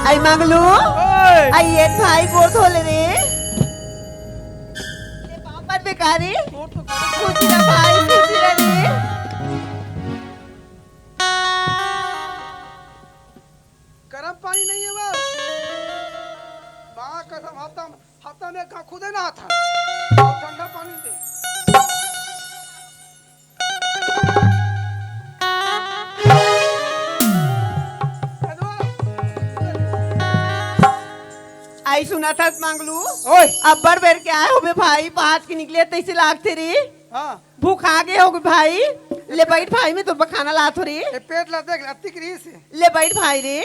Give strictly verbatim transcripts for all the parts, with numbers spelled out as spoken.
आई मंगलू। ओए। आई ये भाई गोड़ धो ले रे। ये पापड़ बेकार रे। गोड़ तो खुशी रह भाई, खुशी रह रे। गरम पानी नहीं है बस। बा कसम, हफ्ता हफ्ता में एक घांव खुदे नहाथन। ठंडा पानी दे। आई सुनत हस मंगलू। ओए। अब्बड़ बेर के आए होबे भाई, बात के निकले तइसे लागथे रे। हाँ। भूखा गे होगे भाई। ले बइठ भाई, मैं तोर बर खाना लात हों रे। ए, पेट ला देख, अतिक रहीस हे। ले बइठ भाई रे।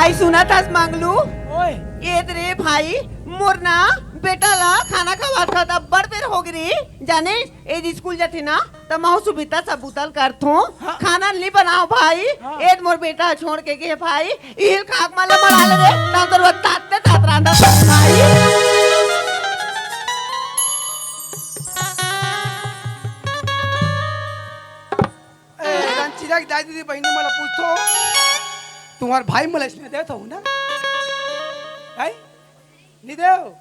आई सुनत हस मंगलू। ओए। ए दे रे भाई, मोर ना बेटा ला खाना खवात खवात अब्बड़ बेर होगे रे। जाने, ए स्कूल जाथे ना, त महूं सुबेरे सबूतल करथों। हाँ। खाना नइ बनाव भाई। हाँ। ए दे मोर बेटा छोड़ के गे भाई। इहिल खाक मला मड़ा ले रे, त तोर तात ते तात रांधा भाई। ए, रंचिरा के दाई दीदी बहिनी मन ला पूछथों, तुम्हर भाई मन ला स्नेह देथव ना? हैं? नइ देव?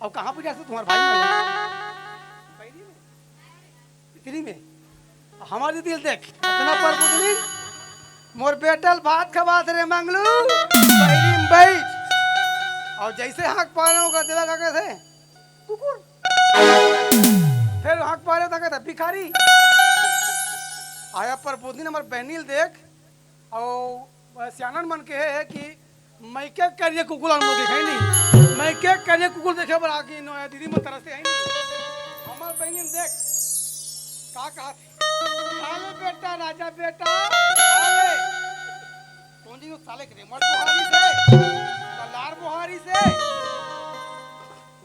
अउ कहाँ पे जाथे तुम्हर भाई मन ला? बहिनी में? भीतरी में? हमर दीदी ल देख, अतना परबुधनी, मोर बेटा ल भात खवात रे मंगलू, बहिनी में बइठ। अउ जइसे हांक पारे ओकर देवा का कथे, कुकुर। फेर हांक पारे त कथे, भिखारी। आया परबुधनी हमर बहिनी ल देख, अउ सियानन मन कहे हे कि मइके करिया कुकुर ल मोके खाई नहीं। मइके करिया कुकुर देखे बर आगे नो दीदी मन तरसथे हे नहीं। हमर बहिनी ल देख, का कहत हे? खा ले बेटा, राजा बेटा, खा ले। कौन जी साले के रेमट बोहारी से, लार बोहारी से।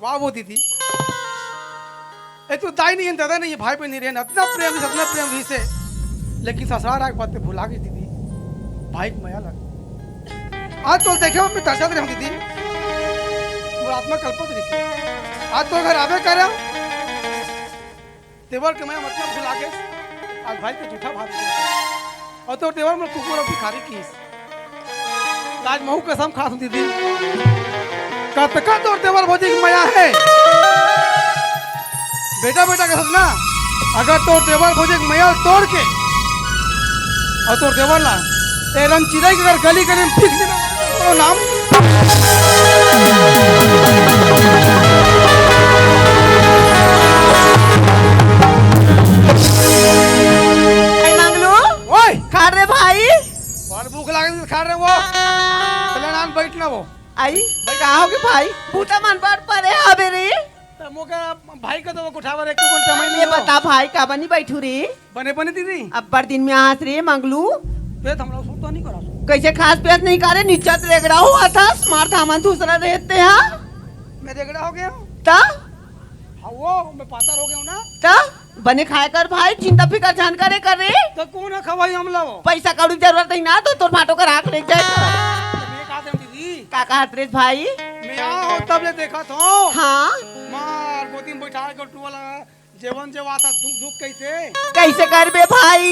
वाह वो दीदी, ए तू दाई नहीं है, दादा नहीं है, भाई बहन नहीं रहे, अतना प्रेम रहिस, अतना प्रेम रहिस हे, लेकिन ससुराल आके बात भुला गई दीदी, भाई के मया लग। आज तो देखे मैं तरसत रहे दीदी, मोर आत्मा कलपत रहिस हे। आज तो घर आबे करे, देवर के मया मतलब भुला गेस, आज भाई के जूठा भात दे। अउ तोर देवर मोर कुकुर अउ भिखारी किहिस। आज महूं कसम खात हंव दीदी, कतका तोर देवर भौजी के मया हे। बेटा बेटा के सोच ना, अगर तोर देवर भौजी के मया तोड़ के अउ तोर देवर ला ए रंचिरा के अगर गली गली में भीख देना, तो नाम आई मंगलू। ओए! खा रे भाई। बड़ भूख लागत हे, खा रे वो। चले नान बैठ ना वो। आई, का होगे भाई? बूता मन बड़ परे हवे रे। त मोका भाई का तो वो उठावा रे, क्यों कोन कमाई ये नहीं हो? बता भाई, काबर नइ बैठू रे? बने बने दीदी। अब्बड़ दिन में आस रे मंगलू। बे, त हम लोग सुनता नहीं करा सो। कइसे खास प्यास नइ करे, निच्चट रेगड़ा होवत हस, मार धामन दूसरा रहते हा। मैं रेगड़ा हो गया हूँ? त? हाँ, वो, मैं पातर हो गया हूँ ना। त? बने खाए कर भाई, चिंता फिकर झन करे कर रे। त कोन ह खवाई हमला वो? पइसा कौड़ी जरूरत नहीं ना, तो तोर भाटो कर आँख ले जाए कर। मैं का देम दीदी? का कहत रे भाई? मैं आओ तब ले देखत हूँ। हाँ। मार गोदी में बैठा के टुआ लगा, जेवन जेवा था धुक धुक कइसे? कइसे करबे भाई?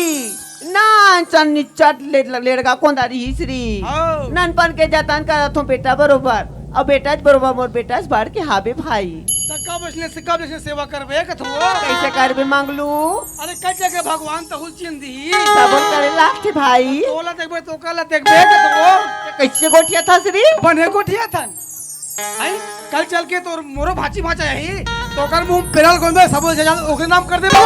नान चन निच्चट ले-, लेड़गा कोंदा रिहिस री। हाँ। ननपन के जतन करत हूँ बेटा बरोबर। अउ बेटा बरोबर मोर बेटा से बढ़ के हाबे भाई। त कब इसने से, कब इसने सेवा करबे कथो? कइसे करबे मंगलू? अरे कई जगह भगवान तहुल चिन दी। सबल करे लागथे भाई। तोला देखबे तो काला देखबे कथो। कइसे गोठियाथस री? बने गोठियाथन। आई, कल चल के तोर मोरो भाची भाचा आही, तो ओकर मुंह पेरल गोंदे सब जगह ओकरे नाम कर देबो।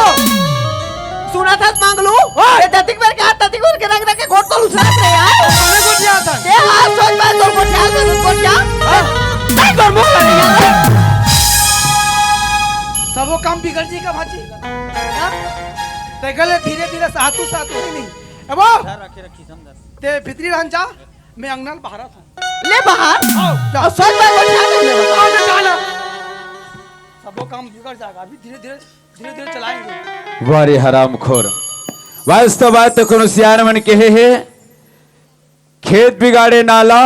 सुनत हस मंगलू, ओए! ए ततिक बेर के हाथ, ततिक बेर के रंग रख के गोठ तो लुसरात रे यार। अरे गोठियाथन। ए हाथ सोच में तोर गोठिया, तोर गोठिया। हाँ। नहीं तोर मुंह करे यार। सबो काम बिगड़ जी का भाची। हाँ? ते गले धीरे धीरे सातू सातू ही नहीं। ए वो, रखे रखी समझ। ते भीतरी रहन जा, मैं अंगना ल बाहर था। ले बाहर। आओ, जा। अउ सोच बात बता दे ले बता। आओ, जा, जा ना। सबो काम बिगड़ जाएगा, अभी धीरे धीरे, धीरे धीरे चलाएंगे। वाह रे हरामखोर, वास्तव बात तो कोनो सियान मन कहे हे, खेत बिगाड़े नाला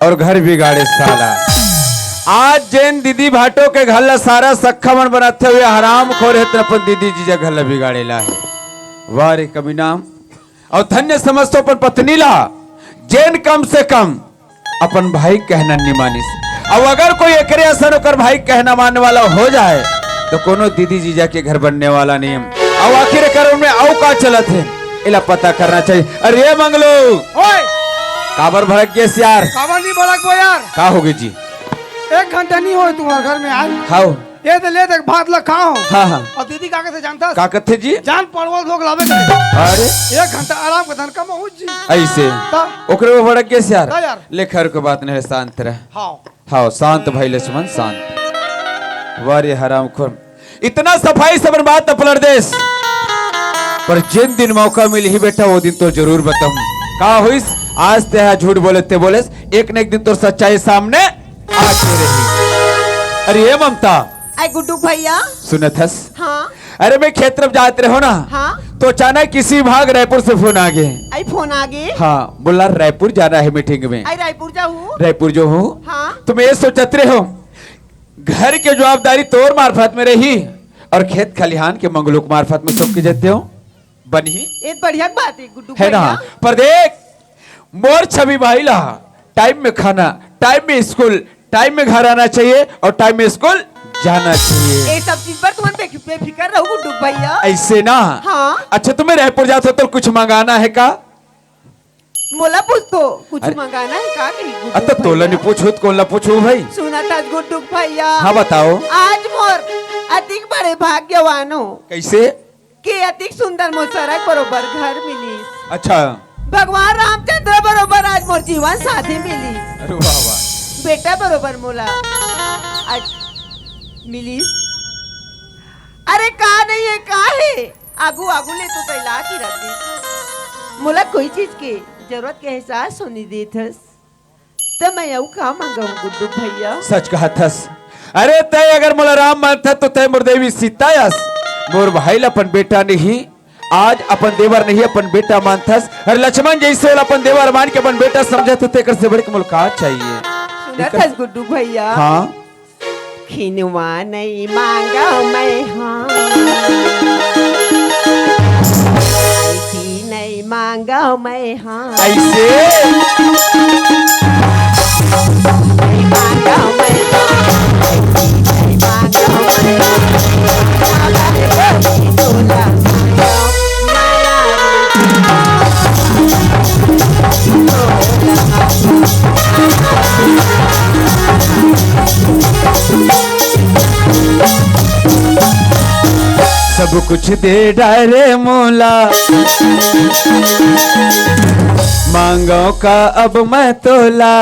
अउ घर बिगाड़े साला। आज जेन दीदी भाटो के घर ला सारा सखा मन बनाथे हुए हरामखोर हे, तेन अपन दीदी जीजा घर ला बिगाड़े ला हे। वाह रे कमीना। अउ धन्य समझथों अपन पत्नी ला, जेन कम से कम अपन भाई कहना नि मानिस। अउ अगर कोई एकरे असन ओकर भाई कहना मानने वाला हो जाए, तो कोनो दीदी जीजा के घर बनने वाला नहीं है। अउ आखिर एकर में अउ का चलत हे, एला पता करना चाहिए। अरे मंगलू, ओए! काबर भड़क गेस यार? काबर नहीं भड़कबो यार? का होगे जी? एक घंटा नहीं होय तुम्हार घर में आए। हाव। ये तो ले देख, भात ला खाओ। हाँ, हाँ। अउ दीदी का कथे जानथस? का कथे जी? जान परवल धोक लावे के। अरे। एक घंटा आराम के धन कम हो जी। ऐसे। त? ओकरे वो भड़क गेस यार? त यार। ले खैर के बात नहीं हे, शांत रह। हाँ। हाँ, शांत भाई लक्ष्मण, शांत। वाह रे हरामखोर। इतना सफाई से अपन बात पलट देस। पर जेन दिन मौका मिलही बेटा, वो दिन तो जरूर बताऊं। का होइस? आज ते हा झूठ बोले, ते बोलेस, एक न एक दिन तोर सच्चाई सामने आके रही। अरे ए ममता, आई गुड्डू भैया। सुनत हस? हाँ। अरे मैं खेत तरफ जात रहे हो ना, हाँ। तो अचानक किसी भाग रायपुर से फोन आ गए। आई फोन आ गए? हाँ, बोला रायपुर जाना है मीटिंग में। आई रायपुर जाहू? रायपुर जो हूँ। हाँ। तो मैं ये सोचत रहे हो, घर के जवाबदारी तोर मार्फत में रही और खेत खलिहान के मंगलू के मार्फत में सौंप के जाते हो, बनही? ये बढ़िया बात है गुड्डू है ना? भैया। पर देख, मोर छवि भाई ला टाइम में खाना, टाइम में स्कूल, टाइम में घर आना चाहिए और टाइम में स्कूल जाना चाहिए। ये सब चीज पर तुम बे-, बेफिक्र रहो गुड्डू भैया। ऐसे ना? हाँ। अच्छा, तुम्हें रायपुर जाते हो तो कुछ मंगाना है का? मोला पूछ तो, कुछ अरे, मंगाना है का कहीं गुड्डू अत तोला भैया? नहीं पूछो तो कौन ला पूछो भाई? सुनत हस गुड्डू भैया। हाँ, बताओ। आज मोर अतिक बड़े भाग्यवान हो। कैसे? के अतिक सुंदर मोर सरग बरोबर घर मिलिस। अच्छा। भगवान रामचंद्र बरोबर आज मोर जीवन साथी मिलिस। अरे वाह, वाह। बेटा बरोबर मोला आज मिलिस। अरे का नहीं है, का है? आगू, आगू ले तो तैला की रख दे। मोला कोई चीज के जरूरत के एहसास होने देत हस। त मैं अउ का मांगहूं गुड्डू भैया? सच कहत हस। अरे तय अगर मोला राम मानथस तो तय मोर देवी सीता अस, मोर भाई ला अपन बेटा नहीं, आज अपन देवर नहीं अपन बेटा मानथस। अरे लक्ष्मण जैसे ओला अपन देवर मान के अपन बेटा समझत हस, तेकर से बढ़ के मोला का चाहिए? सुनत हस गुड्डू भैया? हाँ। खिनवा नहीं मांगा मैं हाँ, नहीं मांगा मैं हाँ। ऐसे। सब कुछ दे डारे मोला, मांगो का अब मैं तोला।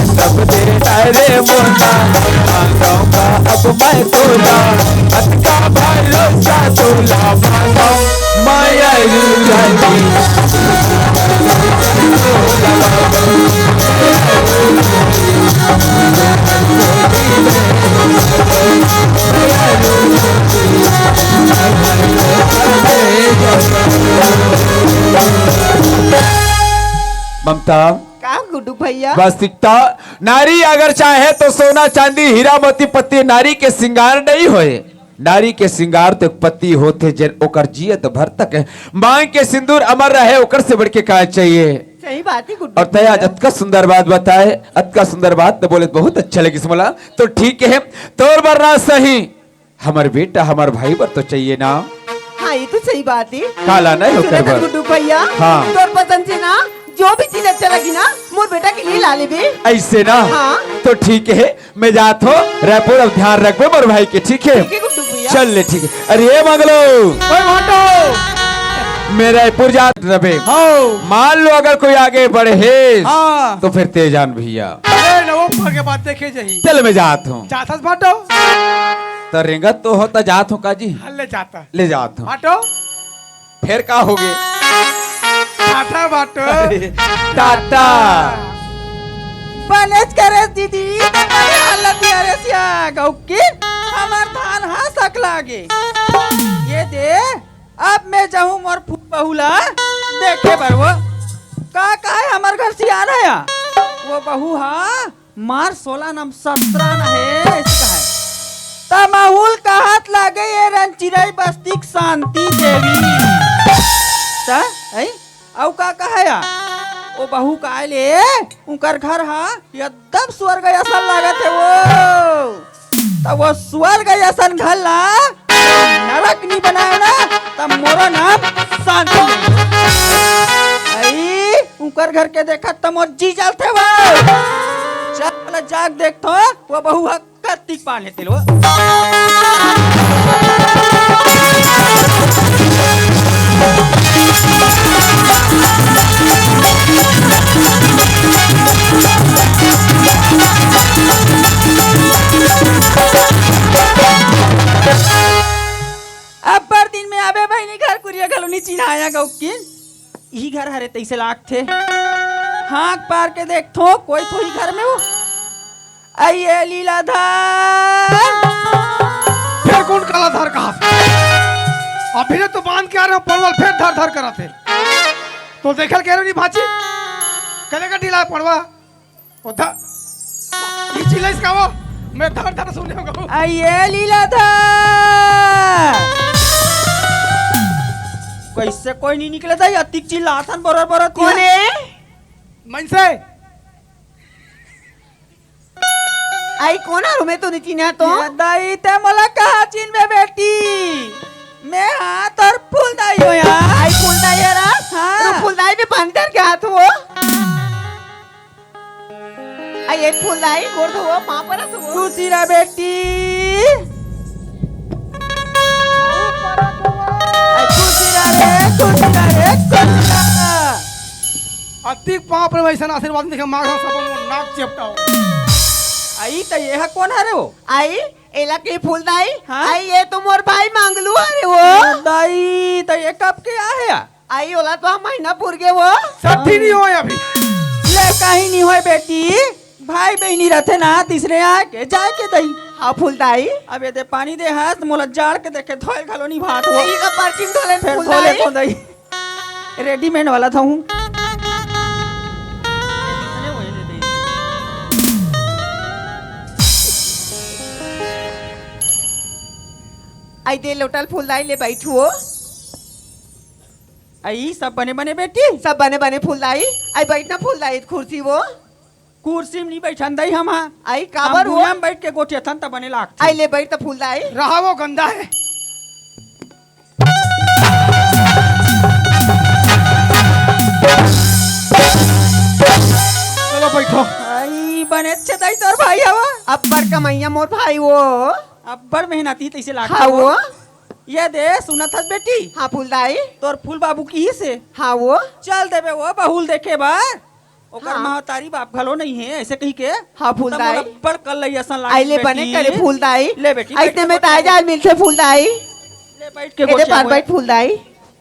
सब दे डारे मोला, मांगो का अब मैं तोला। अतका भरोसा तोला मांगो, माया रू जाती। ममता, का गुड्डू भैया? वास्तविकता, नारी अगर चाहे तो सोना, चांदी, हीरा, मोती, पत्ती नारी के श्रृंगार नहीं होए। नारी के श्रृंगार तो एक पति होथे, जेन ओकर जियत भर तक मांग के सिंदूर अमर रहे, ओकर से बढ़ के का चाहिए? सही बात है गुड्डू और तय आज भैया। अतका सुंदर बात बताए, अतका सुंदर बात तो बोले, बहुत अच्छा लगिस मोला। तो ठीक है, तोर बर ना सही, हमर बेटा, हमर भाई बर तो चाहिए ना। हाँ, ये तो सही बात है। काला नहीं सुने होकर तो बर। गुड्डू भैया, हाँ। तोर पसंद से ना, जो भी चीज अच्छा लगी ना, मोर बेटा के लिए ला लेबे। ऐसे ना? हाँ। तो ठीक है, मैं जात हो रायपुर, अब ध्यान रखबे मोर भाई के, ठीक है? ठीक है गुड्डू भैया। चल ले, ठीक है। अरे ये मंगलो, ओए भाटो। मैं रायपुर जात रबे। हाँ। मान लो अगर कोई आगे बढ़े, हाँ। तो फिर ते जान भैया। अरे न वो पर के बात देखे जाही। चल मैं जात हूँ। जात हस भाटो। तो रेंगत तो होता जात हूँ का जी? हाँ, ले जाता। ले जात हूँ। भाटो। फिर का होगे? टाटा बाटो। अरे, टाटा। बनेच करे दीदी, बने हालत यारे सिया गौकी, हमर धान हा सक लागे। ये दे, अब मैं जाहूँ मोर फूल बहू ला देखे बर वो। का, का है हमर घर सियान है या? वो बहू हा मार सोला नम सत्रह न हे, ऐसे कहे। त माहूल कहत लागे ये रनचिरई बस्ती के शांति देवी। त, ऐ? अउ का कहे या? ओ बहू का आय ले, उनकर घर हा एकदम स्वर्ग असन लागत हे वो। त वो स्वर्ग असन घर ला नरक नी बनाए ना, त मोरो नाम शांति नहीं। अई, उनकर घर के देखत त मोर जी जलथे वो। चल, जाके देखथों, वो बहू ह कतिक पान हे तेल वो। अब्बड़ दिन में आबे बहिनी घर कुरिया घलो नी चिन्हाया गौकिन। इही घर हरे तइसे लागथे। हाँक पार के देखथों, कोई थोड़ी घर में हो। अई ये लीलाधर। फेर कोन काला धर कहा? अभी ने तो बांध के आ रहे हो, परवल फेर धर धर करत हे। तो देखल कहे रहे नी भांची? कले का ढीला हे परवा? ओ ध-, ई चिल्लाइस का वो? मैं धर धर सुने हों। अई ये लीलाधर। कइसे कोई नी निकले दाई, अतिक चिल्लाथन बरोर बरोर तिहा। कोन हे? मनसे। अई कोन हरो, मैं तो नी चिन्हा तो। ये दाई ते मोला कहाँ चिन्हबे बेटी? मैं हा तोर फूल दाई हों यार। अई फूल दाई हरस? हाँ। रुक, फूल दाई में पानी धर के आत हों। अई ये फूल दाई, गोड़ धोवो, पाँव परत हों। खुशी रह बेटी। अई खुशी रह रे, खुशी रह रे, खुशी रह। अतिक पाँव पर वइसन आशीर्वाद देखे, माँ का सब नाक चेपटाओ। अई त ये हा कोन हरे वो? अई, एला के फूल दाई? हाँ? अई ये तो मोर भाई मंगलू हरे वो। दाई, त ये कब के आहे? अई ओला तो महीना पुर गे वो। सठी नी होय अभी। ले कहीं नी होय बेटी, भाई बहिनी रथे ना, तीसरे आके जाए के दई। हाँ फूल दाई। अब ये दे पानी दे हस, मोला जाड़ के देखे धोए घलो नी भात वो। ई का परचिन धोले फेर फूल धोले दाई। तो दई। रेडीमेड वाला था हूँ। अई दे लोटा ल फूल दाई, ले बइठ वो। अई सब बने बने बेटी। सब बने बने फूल दाई। अई बइठ ना फूल दाई, कुर्सी वो। कुर्सी में नी बइठन दई हम हा। अई काबर हम वो? भुइयां में बइठ के गोठियाथन त बने लागथे। अई ले बइठ त फूल दाई। रहा वो गंदा हे। चलो बइठो। अई बने अच्छे दाई तोर भाई हवा। अब्बड़ कमइया मोर भाई वो। अब्बड़ मेहनती तइसे लागथे हाँ वो। वो। ये दे सुनत हस बेटी। हाँ फूल दाई। तोर फूल बाबू किहिसे। हाँ वो। चल देबे वो बहू ल देखे बर। ओकर हाँ। महतारी बाप घलो नइ हे, अइसे कहिके। हाँ, फूल त मोला दाई। बड़ कल्लई असन लागे अइले बने बेटी। करे फूल दाई। ले बेटी, अइसने बइठ में के ताजा मिलथे फूल दाई। ले बइठ के एदे गोठिया पार बोए। बइठ फूल दाई।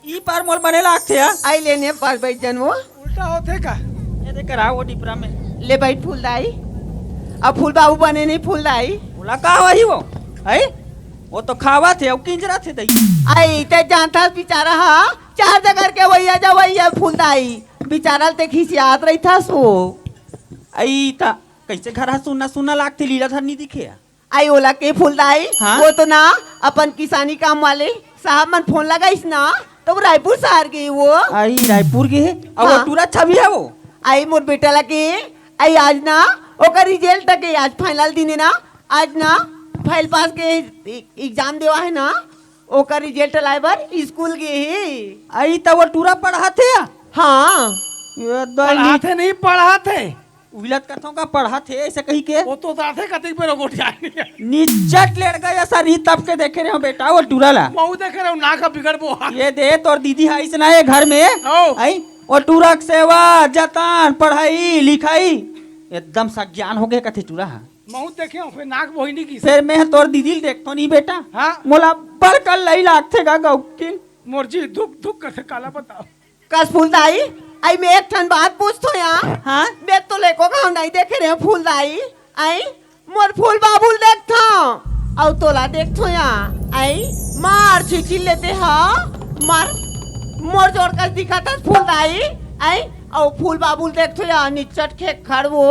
ई पार मोर बने लागथे, हाँ। अइले ने पार बइठ जन वो। उल्टा होथे का? ये देख रहा वो डिपरा में। ले बइठ फूल दाई। अब फूल बाबू बने नहीं फूल दाई। बोला का वही वो? है? वो तो खावत हे, अउ किंजरत हे दई। अई, ते जानथस बिचारा हा, चार जगह के वइया जा वइया फूल दाई। बिचारा ल ते खिसियात रहिथस वो। अई त कइसे घर ह सुन्ना सुन्ना लागथे, लीलाधर नी दिखे। अई ओला के फूल दाई, हाँ? वो तो ना अपन किसानी काम वाले साहब मन फोन लगाइस ना, त वो रायपुर सहर गे वो। अई रायपुर गे हे? अउ वो हाँ। टूरा अच्छा भी हे वो? अई मोर बेटा ला के, अई आज ना ओकर रिजल्ट के, आज फाइनल दिन हे ना, आज ना फाइल पास के ए-, एग्जाम देवा हे ना, ओकर रिजल्ट लाए बर स्कूल गे हे। अई त वो टूरा पढ़त हे? हाँ। ये दई पढ़त हे नहीं, पढ़त हे। उइलत कथों का पढ़त हे, अइसे कहिके। वो तो जाथे कतिक बेर गोठियाय। निच्चट लेड़गा असन ही तब के देखे रहे हों बेटा, वो टूरा ला। महूँ देखे रहे हों, नाक बिगड़बो। ये दे, तोर दीदी हा अइसना हे घर में। ओ। अई, वो टूरा के सेवा, जतन, पढ़ई, लिखई, एकदम सज्ञान हो गे कथे टूरा हा। महूँ देखे हों, फेर नाक बोही नी किहिस। फेर मैं तोर दीदी ल देखथों नी बेटा। हाँ। मोला बड़ कल्लई लागथे गा गौकिन। मोर जी धुक धुक कथे, काला बताओ। कस फूल दाई, अई मैं एक ठन बात पूछथों या। हाँ? मैं तो लेको घाव नइ देखे रहे हों फूल दाई। अई मोर फूल बाबू ल देखथों, अउ तोला देखथों या। अई मार छिचिल लेते हा, मार मोर जोड़ कस दिखत हस फूल दाई। अई अउ फूल बाबू ल देखथो या निच्चट खेखर वो।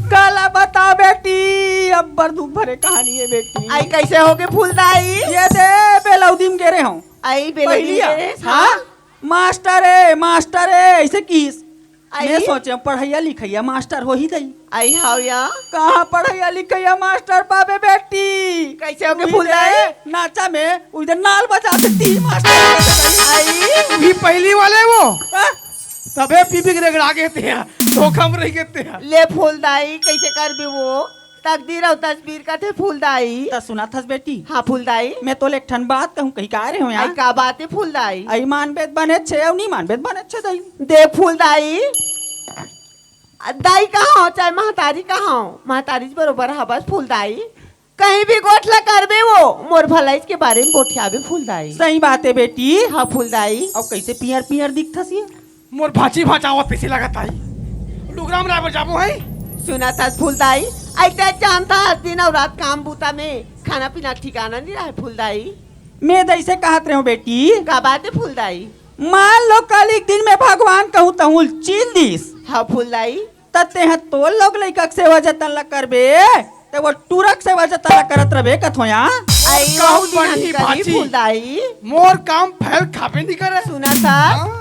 काला बता बेटी, अब्बड़ दुख भरे कहानी हे बेटी। अई कइसे होगे फूलदाई? ये दे बेलौदी म गे रेहेंव। अई बेलौदी म गे रेहेस, हाँ? हाँ? मास्टर ए, मास्टर ए, अइसे किहिस। अई? मैं सोचेंव पढ़इया लिखइया मास्टर होही दई। अई हव या? कहाँ पढ़इया लिखइया मास्टर पाबे बेटी? कइसे होगे उही फूलदाई? दे, नाचा में उही दे नाल बजाथे ती मास्टर। अई? उही पहिली वाले वो। हाँ? तभे पी पी के रेगड़ा गे तेहा, धोखा म रहि गे तेहा। ले फूलदाई, कइसे करबे वो? तकदीर अउ तस्वीर कथे फूलदाई। त सुनत हस बेटी? हाँ फूलदाई। मैं तोले एक ठन बात कहूँ, कहिके आय रेहेंव या। अई का बात हे फूलदाई? अई मानबे त बने अच्छे अउ नी मानबे त बने अच्छे दई। देख फूलदाई, दाई कहांव चाहे महतारी कहांव, महतारी बरोबर हवस फूलदाई। कहीं भी गोठ ला करबे वो, मोर भलाईच के बारे म गोठियाबे फूलदाई। सही बात हे बेटी। हाँ फूलदाई। अउ कइसे पियर पियर दिखथस ये? मोर भांची भांचा आवत तइसे लगत हे। लुगरा म राय बर जाबो हे। सुनत हस फूलदाई, अइसे जानत हस दिन अउ रात काम बूता में खाना पीना ठिकाना नी रहय फूलदाई। मैं त अइसे कहत रेहेंव बेटी। का बात हे फूलदाई? मान लो काली के दिन में भगवान कहूँ तहूँ ल चीन दिस। हाँ फूलदाई। त तेंह तोर लोग लइका के सेवा जतन ला करबे, त वो टूरा के सेवा जतन ला करत रबे कथों या। अई कहूँ वो दिन बनही निकलही भांची। फूलदाई। मोर काम फैल खाबे नी करे। सुनत हस? हाँ।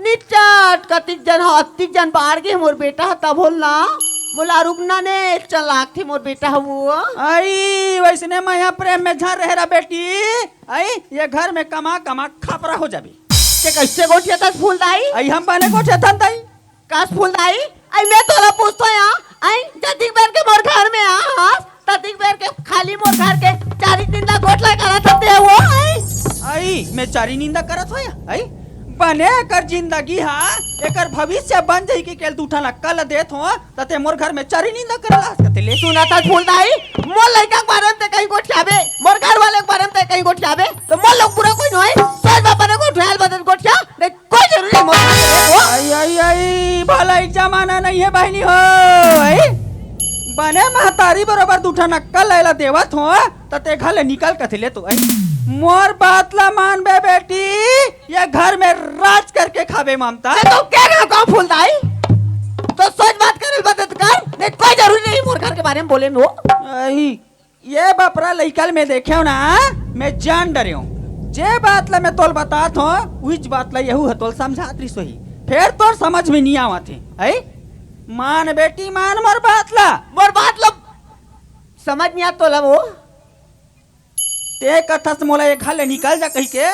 निच्चट कतिक जन ह, अतिक जन बाढ़ गे मोर बेटा ह, तभो ल ना मोला रुकना ने चलाक थे मोर बेटा ह वो। अई, वइसने मया प्रेम में झन रहे रा बेटी। अई, ये घर में कमा कमा खपरा हो जाबे। ते कइसे गोठियाथस फूलदाई? अई, हम बने गोठियाथन दई। कस फूलदाई, अई मैं तोला पूछथों या, अई जतिक बेर के मोर घर में आ हस, ततिक बेर के खाली मोर घर के चारी निंदा गोठ ला करत हस ते वो, अई। अई, मैं चारी निंदा करत हों या, अई? बने एकर जिंदगी हा, एकर भविष्य बन जाही कहिके ल दू ठन अक्कल देत हों, त ते मोर घर में चारी निंदा करे ला हस कथे ले। सुनत हस फूलदाई, मोर लइका के बारे में ते कहीं गोठियाबे, मोर घर वाले के बारे में ते कहीं गोठियाबे, त मोर लोग बुरा कोई नोहे, सोच बाप बने गोठियाल बदन गोठिया, नहीं कोई जरूरी नहीं मोर घर में वो। अई, अई, अई, भला एक जमाना नहीं हे बहिनी हो, अई? बने महतारी बरोबर दू ठन अक्कल लइला देवत हों, त ते घर ले निकल कथे ले तो, अई? मोर बात ला मानबे बेटी, ये घर में राज करके खाबे ममता। ते तो के ना का फूलदाई? तो सोच बात करे ल मदद कर, नहीं कोई जरूरी नहीं मोर घर के बारे में बोले में वो। अई, ये बपरा लइका ल मैं देखेंव ना, मैं जान डरेंव। जे बात ला मैं तोल बतात हों, उहीच बात ला यहू ह तोल समझात रिस होही। फेर तोर समझ में नी आवत हे, अई? मान बेटी, मान मोर बात ला। मोर बात ला समझ नी आत तोला वो। ते कथस मोला ये घर ले निकल जा कहिके,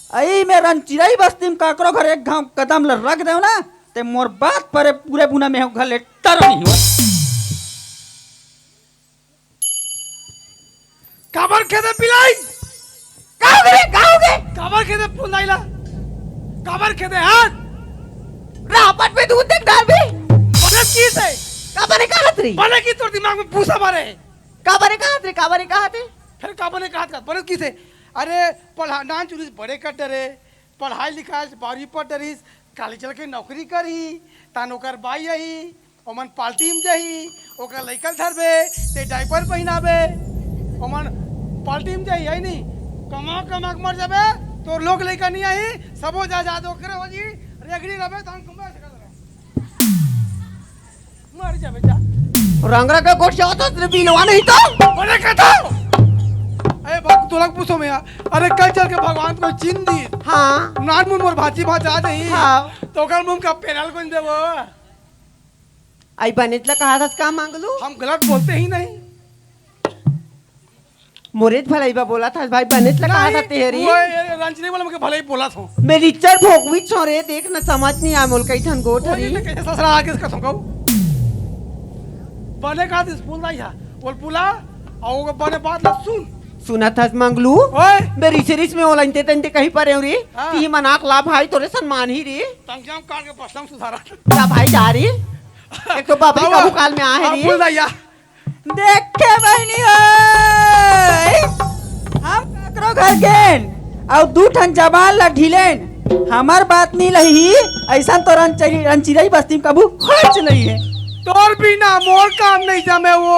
अई मैं रनचिरई बस्ती म काकरो घर एक घांव कदम ल रख देंव ना, ते मोर बात परे पूरे बुना में घर ले टरो नहीं हुआ। काबर खेदे पिलाई? का होगे रे? का होगे? काबर खेदे फूलदाई ला? काबर खेदे हाथ? रापट में दूध देख डाल भी। बने की से? का बने कहत रही? बने की तोर दिमाग में भूसा भरे? का बने कहत रही? का बने कहत रही? फिर का बने कहत, कहत? बने की से? अरे, पढ़ा-, नान चुरिस बड़े कर डरे, पढ़ाई लिखाई से बारहवीं पढ़ डरिस, काली चल के नौकरी करही, तान ओकर बाई आही, ओमन पार्टी में जाही, ओकर लइका ल धरबे, ते डायपर पहिनाबे, ओमन पार्टी में जाही, है नी? कमा, कमा के मर जाबे, तोर लोग लइका नहीं आही, सबो जायदाद ओकरे हो जी, रेगड़ी रबे, धान कुंबा से कर रहे। मर जाबे, जा। रंगरा के गोठ जाओ तो तेरे बिलवा नहीं तो। अरे, कथो? अरे, बाप, तोला पूछो मैं यार। अरे, कल चल के भगवान को चिन्ह दी। हाँ। नान मुन मोर भांची भांचा आ जाही। हाँ। तो ओकर मुंह का पेराल कोन देबो? आई बनेच ला कहा था, का मांग लू? हम गलत बोलते ही नहीं। मोरेच भलाई बा बोला था भाई, बनेच ला कहा नहीं, था तेरी। वो ये, ये रंजनी वाला मुझे भलाई बोला था। मैं रिचर भोगवी छोरे, देख ना समझ नहीं आ मोल कई ठन गोठ कोई हरी। नहीं, कैसे ससुरा आके इसका थोंका। बने कहा था फूलदाई है, बोल फूला, और वो बने बात ना सुन। सुना था मंगलू? ओए। मैं रिसे रिस में ओला इंते तंते कहीं पर रे। हाँ। ती मनाक ला भाई तोरे सनमान ही रे। तंगजाम काट के बसम सुधारा। जा भाई जा रे। एक तो बाबरी आवा। का भूकाल में आ है अब रे। फूलदाई आ। देखे बहिनी हो, हम काकरो घर गेन, अउ दू ठन जबान ला ढीलेन, हमर बात नी लही, अइसन तो रंचरी-, रंचिरई बस्ती में कभू खर्च नहीं है। तोर बिना मोर काम नहीं जमे वो।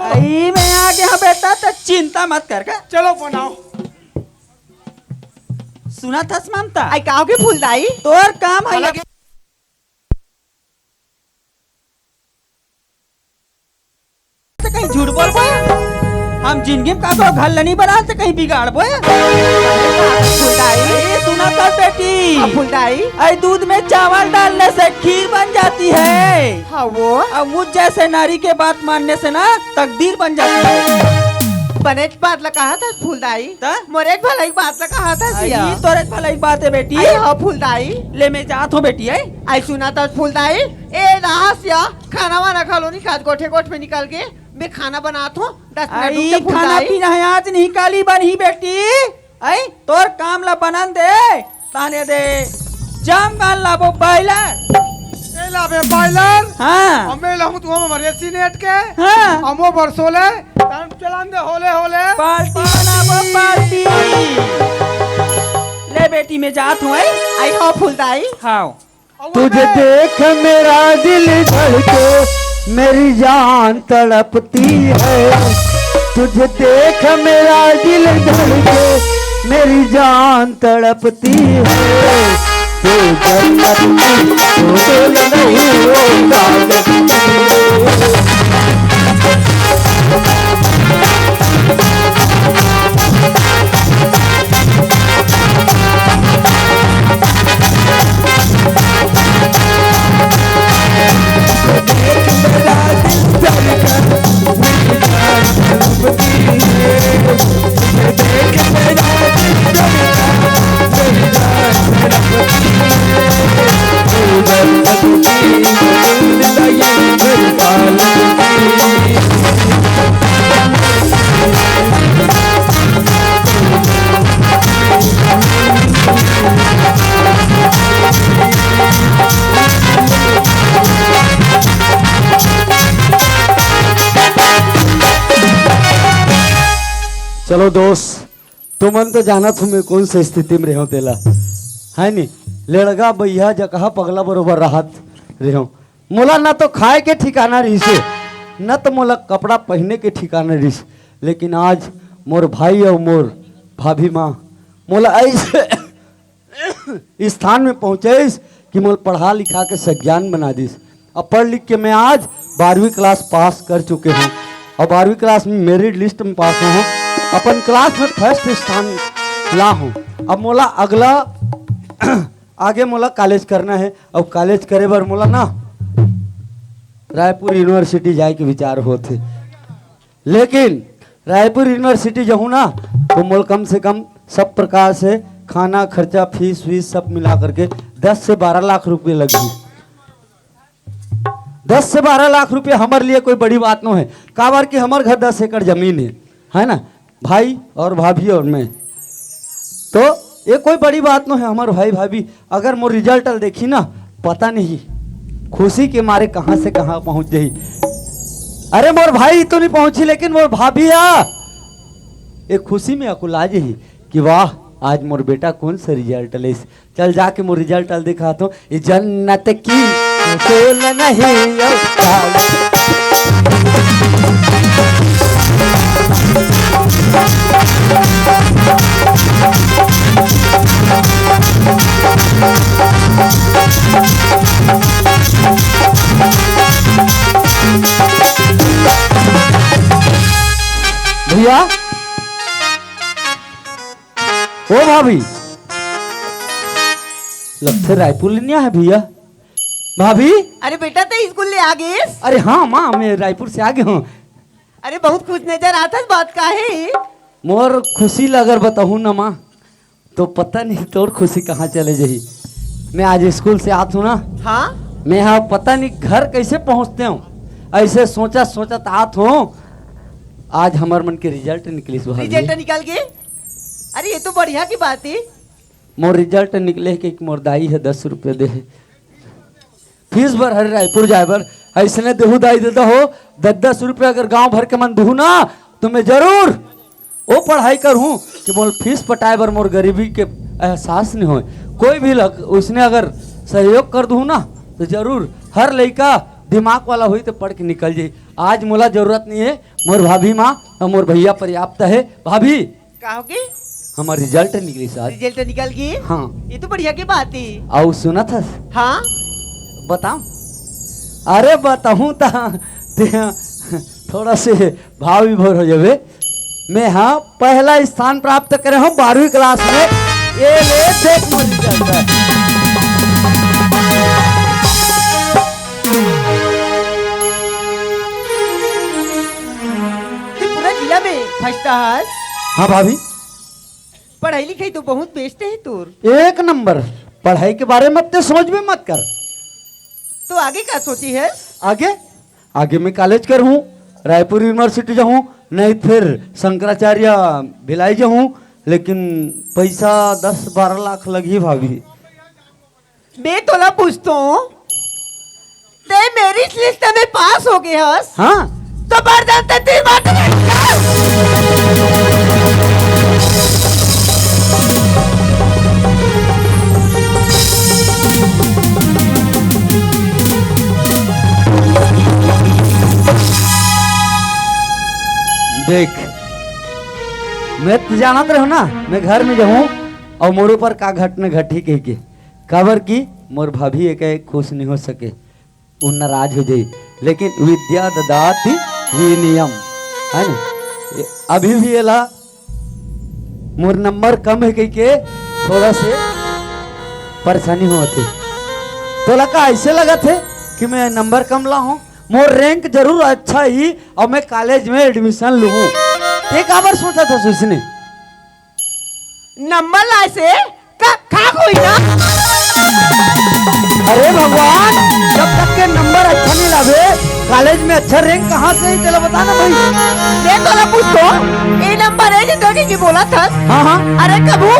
अई मैं आ गया बेटा, तो चिंता मत कर का। चलो बनाओ। सुना थस ममता? आई का होगे फूलदाई? तोर काम है अलग जिंदगी में का तो घर ल नहीं बना से कहीं बिगाड़बो। फुलदाई। ए, सुना कर बेटी। हाँ, फुलदाई। अरे दूध में चावल डालने से खीर बन जाती है। हाँ वो। अब मुझ जैसे नारी के बात मानने से ना तकदीर बन जाती है। बनेच बात ला कहा था फुलदाई। त? मोरे एक भलाई बात ला कहा था अरे, सिया। तोरे भलाई बात है बेटी। अरे हाँ फुलदाई। ले मैं जात हूँ बेटी, है? आई सुना था फुलदाई। ए रहा सिया, खाना वाना खा लो नहीं खात, गोठे गोठ में निकल के मैं खाना बनात हूँ। दस मिनट रुक आई जा खाना फुलदाई। पीना है आज नहीं काली बनही बेटी। आई तोर काम ला बनन दे। ताने दे। जम गान लाबो बायलर। ए लाबे बायलर। हाँ। अमे लाहूं तू हम मरेसी नेट के। हाँ। अमो बरसोले। तान चलान दे होले होले। पार्टी बनाबो पार्टी। ले बेटी मैं जात हूँ, आई। आई हाँ फुलदाई। हाँ। तुझे देख मेरा दिल धड़के, मेरी जान तड़पती है। तुझे देख मेरा दिल धड़के, मेरी जान तड़पती है। तू जन्नत की फूल नहीं होगा। चलो दोस्त, तुमन तो जानत हो मैं कौन से स्थिति में रेहेंव तेला, है नी? लेड़गा बइहा जकहा पगला बरोबर रहत रेहेंव। मोला न तो खाए के ठिकाना रहिसे, न तो मोला कपड़ा पहिने के ठिकाना रहिस, लेकिन आज मोर भाई अउ मोर भाभी माँ मोला ऐसे स्थान में पहुँचाइस कि मोला पढ़ा लिखा के सज्ञान बना दिस। अब पढ़ लिख के मैं आज बारहवीं क्लास पास कर चुके हूँ और बारहवीं क्लास में मेरिट लिस्ट में पास हुआ हूँ, अपन क्लास में फर्स्ट स्थान ला हूँ। अब मोला अगला आगे मोला कॉलेज करना है और कॉलेज करे बर मोला ना रायपुर यूनिवर्सिटी जाए के विचार होत हे। लेकिन रायपुर यूनिवर्सिटी जाहूँ ना, तो मोला कम से कम सब प्रकार से खाना खर्चा, फीस वीस सब मिला करके दस से बारह लाख रुपये लगही। दस से बारह लाख रुपये हमर लिए कोई बड़ी बात नो है, काबर कि हमर घर दस एकड़ जमीन है, है ना, भाई और भाभी और मैं। तो ये कोई बड़ी बात नो है, हमर भाई भाभी अगर मोर रिजल्ट ल देखी ना, पता नहीं खुशी के मारे कहाँ से कहाँ पहुँच जाही। अरे मोर भाई तो नहीं पहुँची, लेकिन मोर भाभी हा, ये खुशी में अकुला जाही कि वाह, आज मोर बेटा कौन सा रिजल्ट ले। चल जाके मोर रिजल्ट ल दिखात हूँ। ये जन्नत की फूल नहीं हो। भैया, ओ भाभी, लगथे रायपुर ले नइ आए हे भैया। भाभी। अरे बेटा, तैं स्कूल ले आ गेस? अरे हाँ माँ, मैं रायपुर से आ गया हूँ। अरे बहुत खुश नजर आथस, बात का हे? मोर खुशी ला अगर बताहूँ ना माँ, तो पता नहीं तोर खुशी कहाँ चले जाही। मैं आज स्कूल से आत हूँ ना, हाँ? मैं हा पता नहीं घर कैसे पहुँचते हूँ, ऐसे सोचा सोचत आत हूँ। आज हमर मन के रिजल्ट निकलिस भाभी। रिजल्ट निकल गे? अरे ये तो बढ़िया की बात हे। मोर रिजल्ट निकले हे कि मोर दाई हे दस रुपये दे हे फीस बर, हरे रायपुर जाए बर। अइसने देहू दाई ददा हो, दस दस रुपये अगर गांव भर के मन देहू ना, तो मैं जरूर वो पढ़ाई करहूँ कि मोर फीस पटाए बर मोर गरीबी के एहसास नहीं होए। कोई भी लग, उसने अगर सहयोग कर दूँ ना, तो जरूर हर लइका दिमाग वाला होई तो पढ़ के निकल जाई। आज मोला जरूरत नहीं है, मोर भाभी माँ और मोर भैया पर्याप्त है। भाभी, का होगे? हमर रिजल्ट निकलिस आज। रिजल्ट निकल गे? हाँ। ये तो बढ़िया की बात हे। अउ सुनत हस? हाँ। बताओ। अरे बताहूँ त ते थोड़ा से भाव विभोर हो जाबे। मैं हाँ पहला स्थान प्राप्त करे हूँ बारहवीं क्लास में। ये ले देख मोर रिजल्ट। ये पूरा जिला में फर्स्ट हस। हाँ भाभी। पढ़ाई लिखाई तो बहुत बेस्ट है तोर। एक नंबर। पढ़ाई के बारे में ते सोच भी मत कर। तो आगे का सोची है? आगे, आगे मैं कॉलेज कर हूँ, रायपुर यूनिवर्सिटी जाऊँ, नहीं फिर शंकराचार्य भिलाई जाऊँ, लेकिन पैसा दस बारह लाख लगही भाभी। मैं तोला पूछतो, ते मेरिट लिस्ट में पास हो गए हस? हाँ। तो बरदान ते तीन बार तो बैठ जा। देख, मैं तो जानत रहूं ना, मैं घर में जाऊं और मोर ऊपर का घटना घटी कह के, काबर कि मोर भाभी एक खुश नहीं हो सके। वो नाराज हो जाई। लेकिन विद्या ददाति विनयम, है ना? ये अभी भी एला मोर नंबर कम है कह के थोड़ा से परेशानी होत हे। तोला का ऐसे लगत है कि मैं नंबर कम ला हूँ? मोर रैंक जरूर अच्छा ही और मैं कॉलेज में एडमिशन लूँ। ते काबर सोचा था सुसने? नंबर लाए से का, का कोई ना? अरे भगवान, जब तक के नंबर अच्छा नहीं लावे, कॉलेज में अच्छा रैंक कहाँ से ही, चलो बता ना भाई। ये तो ना पूछ तो, ये नंबर है जो तो की बोला था। हाँ, हाँ। अरे कबू,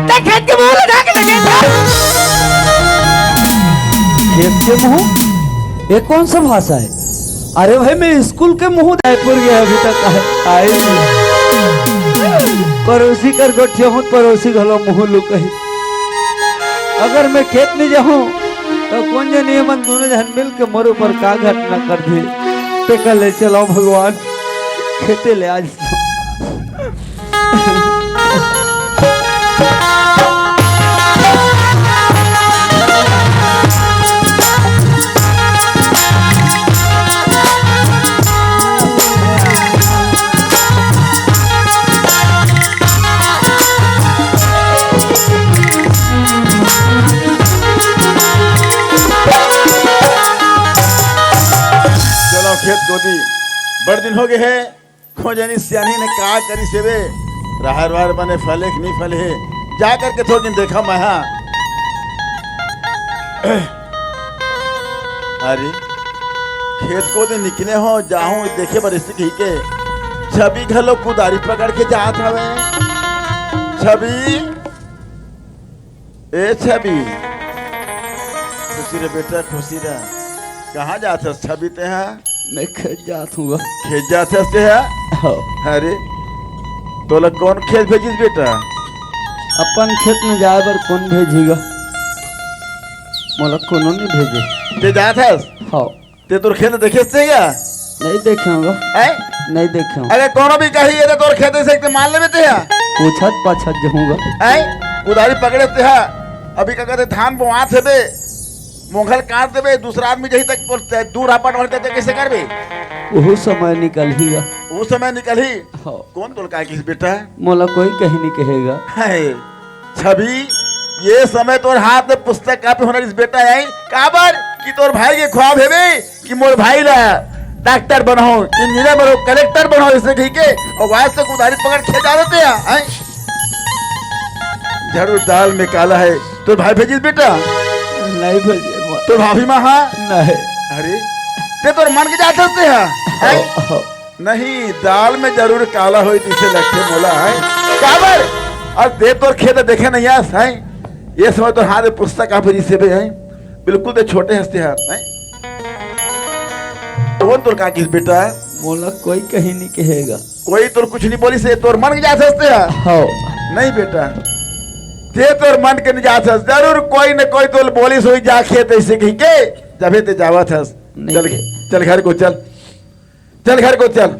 ते खेत के मुंह लगा के देखे था। खेत के मुंह? ये कौन सा भाषा है? अरे भाई, मैं स्कूल के मुंह रायपुर गया, अभी तक आए, आए नहीं। पड़ोसी कर गोठिया हूँ, पड़ोसी घलो मुंह लुकही। अगर मैं खेत नहीं जाऊँ, तो कौन जनी मन दोनों जन मिल के मोर ऊपर का घटना कर दे। ते कर ले चलाओ भगवान, खेते ले आज। चलो खेत गोदी, बड़ दिन हो गए है। खोजनी सियानी ने का करी सेवे, रहर वहर बने फले कि नहीं फले हे, जा करके थोकिन देखा मैं हा। अरे, खेत कोती निकले हो, जाहूं देखे बर इसी कही के, छवि घलो कुदारी पकड़ के जात हवे। छवि, ए छवि, खुशी रे बेटा, खुशी रे। कहाँ जात हस छवि ते हा? मैं खेत जात हूँ गा। खेत जात हस ते हा? हाँ। अरे, तोला कौन खेत भेजिस बेटा? अपन खेत में जाए बर कौन भेजी गा? मोला कोनो नहीं भेजे। ते जात हस? हाँ। ते तोर खेत देखे से या? नहीं देखे हूँ गा। हैं? नहीं देखे हूँ। अरे कोनो भी कही ये तो तोर खेत से एक मान लेबे ते हा। पूछत पाछत जहूँ गा। हैं? कुदारी पकड़े ते हा। अभी का कहते धान बोआत हे बे, मोंघल काट देबे, दूसरा आदमी जही तक बोलते दूर आपट बढ़ते ते कैसे करबे? वो समय निकल ही गा। वो समय निकल ही। हाँ। कौन तोल का किस बेटा? मोला कोई कहीं नहीं कहेगा। है। छवि, ये समय तोर हाथ में पुस्तक कापी होना इस बेटा है। काबर कि तोर भाई के ख्वाब है बे कि मोर भाई ला डॉक्टर बनाओ, इंजीनियर बनाओ, कलेक्टर बनाओ, इसे कही के और वाज से कुदारी पकड़ खेत जा देते हैं, हैं? जरूर दाल में काला है। तोर भाई भेजिस बेटा? नहीं भेजे। तोर भाभी माँ हा? नहीं। अरे, ते तोर मन के जात हस ते हा? हैं? नहीं, दाल में जरूर काला होई, तिसे लगथे मोला, हैं? काबर? अब दे तोर खेत देखे नहीं आस, हैं? ये समय तोर हाथ में पुस्तक आप जिसे भी, हैं? बिल्कुल ते छोटे हंसते हैं, हैं? कौन तोर का किस बेटा? मोला कोई कहीं नहीं कहेगा। कोई तोर कुछ नहीं बोली से तोर मन के जात हंसते हैं? हाँ। नहीं बेटा, ते तोर मन के नहीं जात हस, जरूर कोई न कोई तोर बोली सोई जा खेत ऐसे कही के, जबे ते जावत हस। नहीं चल, के- चल घर को चल। चल घर को चल।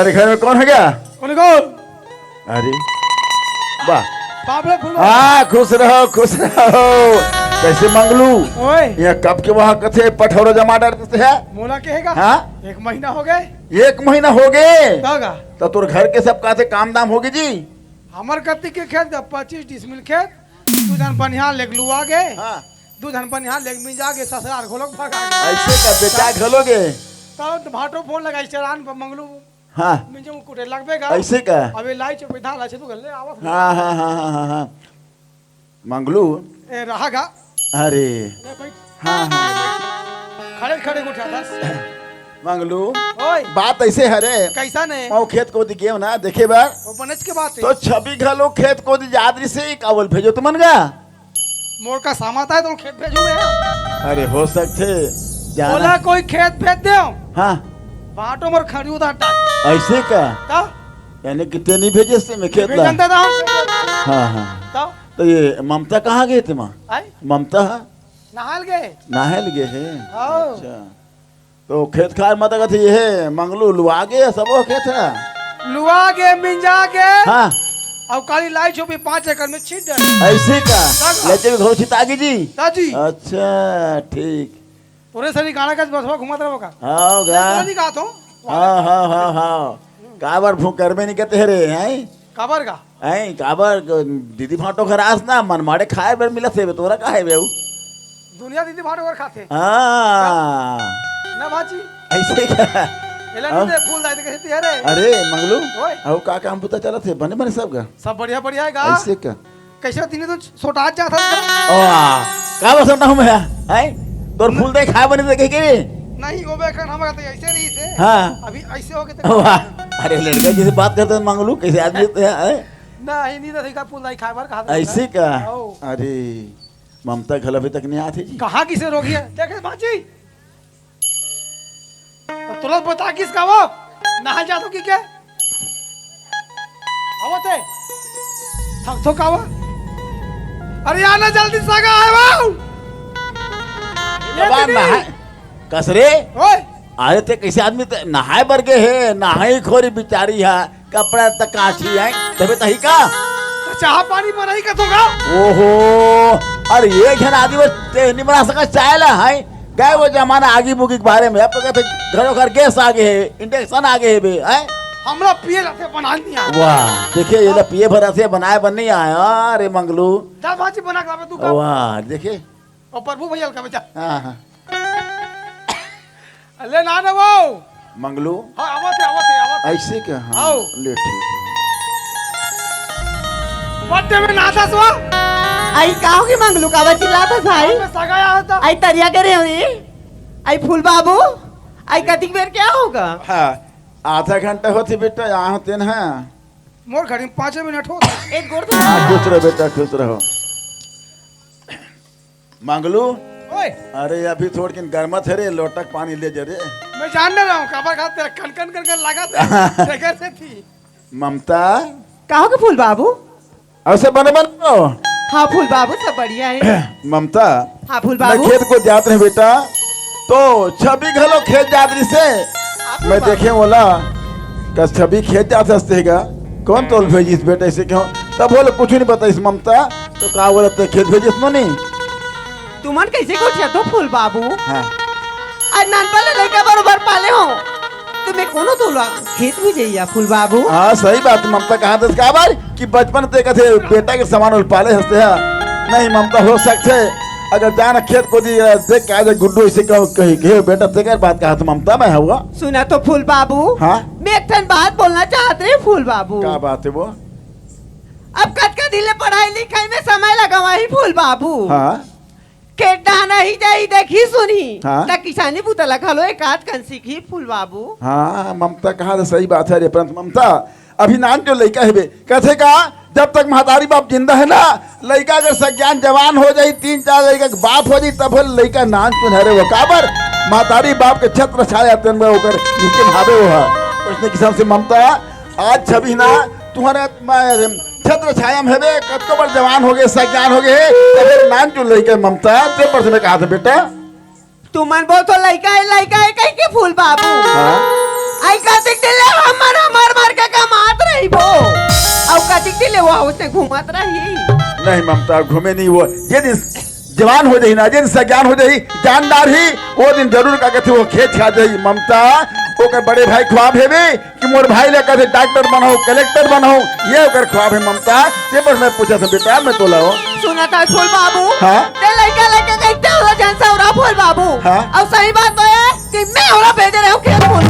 अरे, घर में कौन है क्या? कौन, कौन? अरे, वाह। बाप रे, फूल। हाँ, खुश रहो, खुश रहो। कैसे मंगलू? ओए। ये कब के वहाँ कथे पठौरा जमा डरते है? मोला कहेगा? हाँ? एक महीना हो गए। एक महीना हो गए? तो का? तो तोर घर के सब कथे काम दाम हो गए जी? हमर कति के खेत का पच्चीस डिसमिल खेत, दू झन बनिहार लेग लुआ गे, हाँ। दू झन बनिहार लेग मिंजा गे, ससुरार घलोक भगा गे। ऐसे का बेटा घलो गे? तो भाटो फोन लगाइस चरान पर मंगलू। हाँ। मिंजे मुँह कुटे लगबे गा। ऐसे का? अबे लाई चुप, धान लाई चुप, ले आवत। हाँ, हाँ, हाँ, हाँ, हाँ, हाँ। मंगलू। ए, रहा गा। अरे। ले बैठ। हाँ, हाँ। खड़े खड़े उठा दस। मंगलू। ओए। बात ऐसे हरे। कैसा ने? ओ खेत कोती गेव ना, देखे बर। ओ बनच के बात है। तो छवि घलो खेत कोती जात रही से, कावल भेजो तुमन गा? मोर का सामत आय तो खेत भेजू मैं। अरे हो सकथे, जाना। बोला कोई खेत भेज दे। हाँ। बाटो मोर खड़ी उधार डाल। ऐसे का? तब? यानी कि ते नहीं भेजे से मैं खेत ला? भेजन देता हूँ। हाँ, हाँ। तब? तो ये ममता कहाँ गए थे माँ? आई? ममता? नहाल गए। नहाल गए है? हाँ। अच्छा। तो खेत खार म त कथे ये मंगलू लुआ गे, सबो खेत है। लुआ गे, मिंजा गे। हाँ। अउ काली लाई छुपी पाँच एकड़ में छीट डाली। ऐसे का? तब का? लइका भी घलो छिता गे जी? ता जी। अच्छा, ठीक। तोरे सरी गाना का बसवा घुमात रहो का? हाँ, गा। नहीं, नहीं कहा तो। हाँ, हाँ, हाँ, हाँ। काबर फूकर में नहीं कहते रे, हैं? काबर का? ऐं, काबर ग-, दीदी भांटो घर आस ना, मनमाड़े खाए बर मिलत हे बे, तोरा का हे बे ऊ? दुनिया दीदी भांटो घर खाथे। हाँ। ना भाजी। ऐसे का? एला हाँ? नहीं दे, फूल दाई दे कहती है रे। अरे, मंगलू, ओए। अउ का काम बुता चलत हे? बने, बने सब का? सब बढ़िया, बढ़िया हे गा। ऐसे का? कैसे दिने तो छोटा जात हे। ओ, का बस ना हूँ मैं, हैं? तोर फूल दे खाए बने दे कह के? नहीं, वो बेखन हम कहते ऐसे रही से। हाँ। अभी ऐसे हो गए थे। वाह। अरे, लड़का जैसे बात करते हैं, मंगलू, कैसे आदमी होते हैं, हैं? नहीं, नहीं, नहीं, का पुलाई खाए बार कहा था ऐसे ना? का? आओ। अरे, ममता घला अभी तक नहीं आती जी। कहाँ किसे रोगी है? देखे बाजी। तो तुरंत बता किस का वो? नहा जा तो की क्या? आवत है? थक थक आवा। अरे आना जल्दी सगा है वो। ये बाबा दीदी। नहाए, कसरे? ओए। अरे ते कैसे आदमी ते नहाए बर गे हे, नहाई खोरी बिचारी हा। कपड़ा त काची है, तबे तही का? त चाह पानी बनाई का तो का? ओहो, अरे एक झन आदमी बर ते नहीं बना सका चाय ला, है? गए वो जमाना आगी बुगी के बारे में, अब तो कहते घरों घर गैस आ गए है, इंडक्शन आ गए है बे, है? हमरा पिए ला ते बना नहीं आया। वाह, देखिए ये ला पिए भर से बनाए बर नहीं आया, रे मंगलू। जा भाजी बना के लावे तू का। वाह, देखिए। और प्रभु भैया का बेटा। हाँ, हाँ। ले ना ना वो। मंगलू। हाँ, आवत है, आवत है, आवत है। ऐसे क्या? हाँ, आओ। ले ठीक है। बर्थडे में नाचस वो। आई का होगे मंगलू, काबर चिल्लात हस भाई? मैं सगाया होता। आई तरिया के रे होई। आई फूल बाबू। आई कतिक बेर क्या होगा? हाँ, आधा घंटा होती बेटा, यहाँ होते ना। मोर घड़ी में पाँचे मिनट हो। एक गोड़ तो हाँ, खुश रहो बेटा, खुश रहो। मंगलू। ओए। अरे अभी थोड़किन गरमत है रे, लोटक पानी ले जा रे। मैं जान नहीं रहा हूँ, काबर खात तेरा कन कन कन कन लगा था। जगह से थी। ममता। का होगे फूल बाबू? ऐसे बने बने हो? हाँ फूल बाबू, सब बढ़िया है। ममता। हाँ फूल मैं बाबू। खेत को जात रहे बेटा, तो छवि घलो खेत जात रही से। हाँ फूल मैं बाबू। देखे बोला, कस छवि खेत जात हंसते का? कौन तोल भेजिस बेटा ऐसे क्यों? तब बोले कुछ नहीं बताइस ममता, तो का बोलत ते खेत भेजिस नोनी? तुमन कैसे गोठियाथो फूल बाबू? हाँ। आज नानपन ले लइका बरोबर पाले हो, तुम्हें कोनो तोला खेत भी जइया फूल बाबू। हाँ, सही बात ममता कहा दस काबर कि बचपन ते कथे बेटा के समान उल पाले हंसते हैं। नहीं ममता हो सकते, अगर जाना खेत को दी देख के आ जाए गुड्डू इसे कहो कही के बेटा तेकर बात कहा तो ममता मैं हुआ। सुना तो फूल बाबू। हाँ? मैं एक ठन बात बोलना चाहत रहे फूल बाबू। का बात है वो? अब कतका दिन ले पढ़ाई लिखाई में समय लगावा ही फूल बाबू। हाँ। खेत डहना ही जाही, देखही सुनही। हाँ। त किसानी बुता ला घलो एकाध कन सीखही फूल बाबू। हाँ, ममता कहा तो सही बात है रे, परंतु ममता अभी नान जो लइका हेबे, कथे का जब तक महतारी बाप जिंदा है ना, लइका अगर सज्ञान जवान हो जाही, तीन चार लइका के बाप हो जाही, तब लइका नान चुन हरे वो काबर महतारी बाप के छत्र छाया तेन में ओकर नीचे भावे वो है। उसने किसान से ममता आज छवि ना तुम्हारे मैं छत्र छाया में हेबे, कतको बड़ जवान हो गए, सज्ञान हो गए, तबे नान जो लइका ममता, ते पर से मैं कहा था बेटा। तुमन बोल तो लइका है, लइका है, कहीं के फूल बाबू। हाँ? आई कतिक दिन ले हमन ह मर मर के कमात रहिबो, अउ कतिक दिन ले वो उसने घूमत रही। नहीं ममता, घूमे नहीं वो। ये दिन जवान हो जाही ना, जिन सज्ञान हो जाही, जानदार ही, वो दिन जरूर का कथे वो खेत खा जाही। ममता, ओकर बड़े भाई ख्वाब हेवे कि मोर भाई ले कथे डॉक्टर बनहूं, कलेक्टर बनहूं, ये ओकर ख्वाब हे ममता। ये बस मैं पूछा था बेटा, मैं तोला हो। सुना था फूल बाबू। हाँ? ते लइका लइका कहते हो जन सौरा फूल बाबू। हाँ? अउ सही बात तो है कि मैं ओला भेजे रहे हूँ खेत फूल।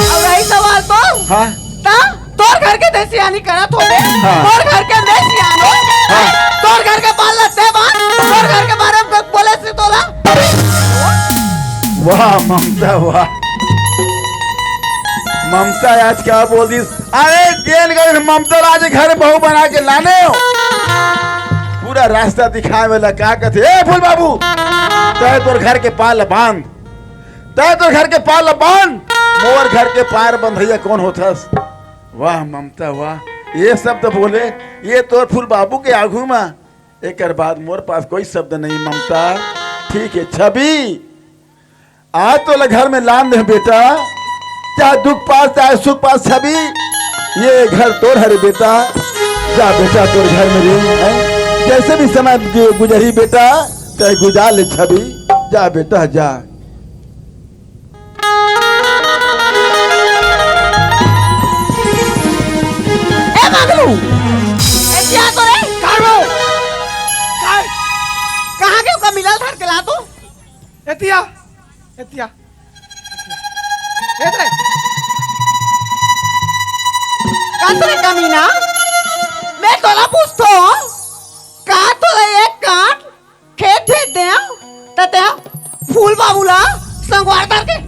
अउ रही सवाल तो? हाँ? ता तोर घर के देसी आनी करत होबे, हाँ। तोर घर के मैं सियान हो, हाँ। तोर घर के बाल लत्ते बान, तोर घर के बारे में बोले से तोला। वाह ममता, वाह। ममता आज क्या बोल दी? अरे जेन गए ममता राज घर बहू बना के लाने हो, पूरा रास्ता दिखाए वाला का कथे, ए फूल बाबू, तय तोर घर के पाल बांध, तय तोर घर के पाल बांध, मोर घर के पार बंधैया कौन होथस? वाह ममता वाह, ये शब्द बोले, ये तोर फूल बाबू के आगू मा। एकर बाद मोर पास कोई शब्द नहीं ममता। ठीक है छवि, आज तोला घर में लान दे बेटा, चाहे दुख पास चाहे सुख पास छवि, ये घर तोर हरे बेटा। जा बेटा तोर घर में रही है, जैसे भी समय गु- गुजरी बेटा, चाहे गुजार ले छवि। जा बेटा जा। ए मगलू, ए क्या तो रे? कारो। काय? कहाँ के ओका मिलल धर के ला तो? एतिया, एतिया। ए रे। का तो रे कमीना? मैं तोला पूछतो, का तोला एक काट खेत भेज दे, त ते फूल बाबू ला संगवार धर के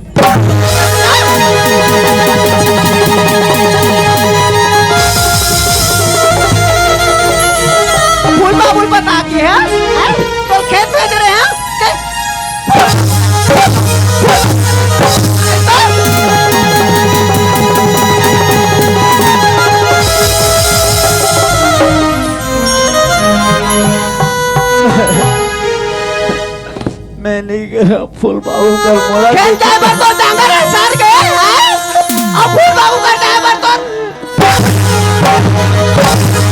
फूल बाबू बता के है, हैं? तो खेत भेज रहे हैं, ते मैं नहीं करा फूल बाबू कर मोला खेत जाए बर तो डांगर है सर के, हैं? अब फूल बाबू का जाए बर तो